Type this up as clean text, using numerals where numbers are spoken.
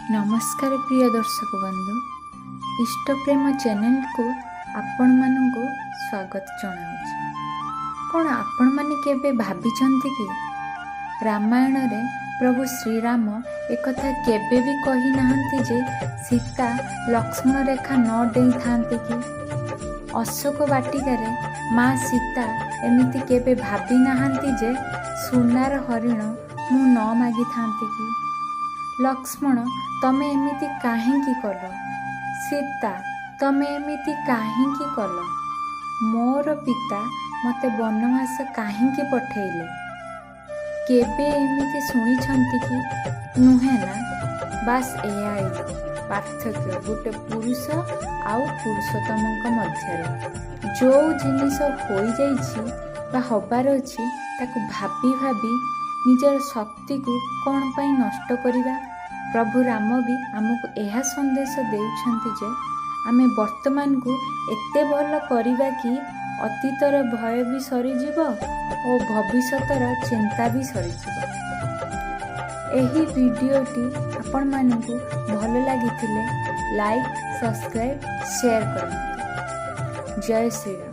ନମସ୍କାର ପ୍ରିୟ ଦର୍ଶକ ବନ୍ଧୁ, ଇଷ୍ଟପ୍ରେମ ଚ୍ୟାନେଲକୁ ଆପଣମାନଙ୍କୁ ସ୍ୱାଗତ ଜଣାଉଛି। କ'ଣ ଆପଣମାନେ କେବେ ଭାବିଛନ୍ତି କି, ରାମାୟଣରେ ପ୍ରଭୁ ଶ୍ରୀରାମ ଏକଥା କେବେ ବି କହିନାହାନ୍ତି ଯେ ସୀତା ଲକ୍ଷ୍ମଣ ରେଖା ନ ଡେଇଁଥାନ୍ତେ କି? ଅଶୋକ ବାଟିକାରେ ମା ସୀତା ଏମିତି କେବେ ଭାବି ନାହାନ୍ତି ଯେ ସୁନାର ହରିଣ ମୁଁ ନ ମାଗିଥାନ୍ତି କି? ଲକ୍ଷ୍ମଣ, ତମେ ଏମିତି କାହିଁକି କଲ? ସୀତା, ତମେ ଏମିତି କାହିଁକି କଲ? ମୋର ପିତା ମୋତେ ବନବାସ କାହିଁକି ପଠେଇଲେ? କେବେ ଏମିତି ଶୁଣିଛନ୍ତି କି? ନୁହେଁ ନା? ବାସ୍, ଏହା ହିଁ ପାର୍ଥକ୍ୟ ଗୋଟେ ପୁରୁଷ ଆଉ ପୁରୁଷୋତ୍ତମଙ୍କ ମଧ୍ୟରେ। ଯେଉଁ ଜିନିଷ ହୋଇଯାଇଛି ବା ହବାର ଅଛି, ତାକୁ ଭାବି ଭାବି ନିଜର ଶକ୍ତିକୁ କ'ଣ ପାଇଁ ନଷ୍ଟ କରିବା? ପ୍ରଭୁ ରାମ ବି ଆମକୁ ଏହା ସନ୍ଦେଶ ଦେଉଛନ୍ତି ଯେ ଆମେ ବର୍ତ୍ତମାନକୁ ଏତେ ଭଲ କରିବା କି ଅତୀତର ଭୟ ବି ସରିଯିବ ଓ ଭବିଷ୍ୟତର ଚିନ୍ତା ବି ସରିଯିବ। ଏହି ଭିଡ଼ିଓଟି ଆପଣମାନଙ୍କୁ ଭଲ ଲାଗିଥିଲେ ଲାଇକ୍, ସବସ୍କ୍ରାଇବ୍, ସେୟାର କରନ୍ତୁ। ଜୟ ଶ୍ରୀରାମ।